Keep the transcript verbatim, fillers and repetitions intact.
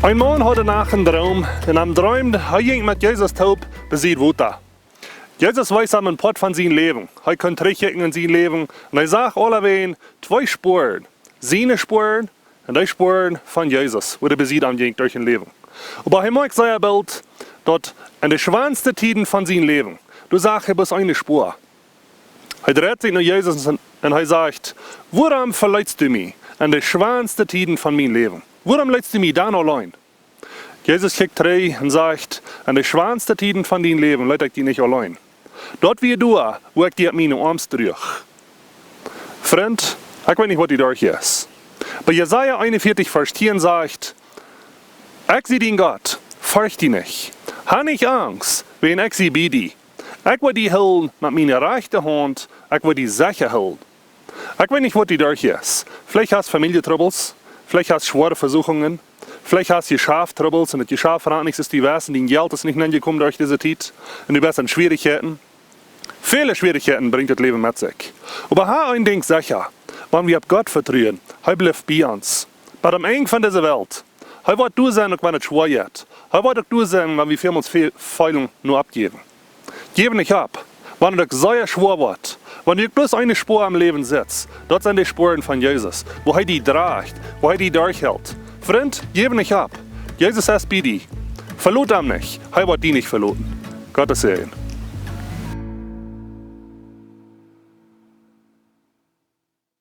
Een Maun haud de Nacht een Droom un am dreemd, hee jinkj met Jesus toop besied Wota. Jesus wees am een Poat von sien Läwen. Hee kunn trigjkjikjen en sien Läwen un hee sach aulawäajen twee Spuaren. Siene Spuaren un dee Spuaren von Jesus, woo dee besied am jinkj derch sien Läwen. Oba hee moakjt sea boolt, daut en de schwoaste Tieden von sien Läwen, doa sach hee bloos eene Spua. Hee dreit sikj no Jesus un, un hee sajcht: "Wuarom veleetst du mie en de schwoaste Tieden von mien Läwen? Wuarom leetst du mie dan auleen?" Jesus kjikjt trigj un sajcht: "En de schwoaste Tieden von dien Läwen leet ekj die nich auleen. Daut wia doa, woo ekj die opp miene Oarms druach." Frint, ekj weet nich, waut du derchjeist. Oba Jesaja eenunvieetich Varsch tieen sajcht: "Ekj sie dien Gott, fercht die nich. Ha nich Angst, wiels ekj sie bie die. Ekj woa die hoolen met miene rajchte Haunt, ekj woa die secha hoolen." Ekj weet nich, waut du derchjeist. Veleicht hast Famieljetrubbels, veleicht hast schwoare Vesuchungen, veleicht hast Jeschaftstrubbels un daut Jeschaft rant nich soo aus du west un dien Jelt es nich nenjekomen derch dise Tiet un du best en Schwierichkjeiten. Väle Schwierichkjeiten brinjt daut Läwen met sikj. Oba ha een Dinkj secha, wan wie opp Gott vetruen, hee blift bie ons. Bat aum Enj von dise Welt. Hee woat doa sennen, uk wan et schwoa jeit. Hee woat uk doa sennen, wan wie väl mol väl feelen no oppjäwen. Jäw nich opp. Wan et uk sea schwoa woat, wan du uk bloos eene Spua em Läwen sitst, daut sent de Spuaren von Jesus, woo hee die drajcht, woo hee die derchhelt. Frint, jäw nich opp. Jesus es bie die. Velot am nich, hee woat die nich veloten. Gottes Säajen.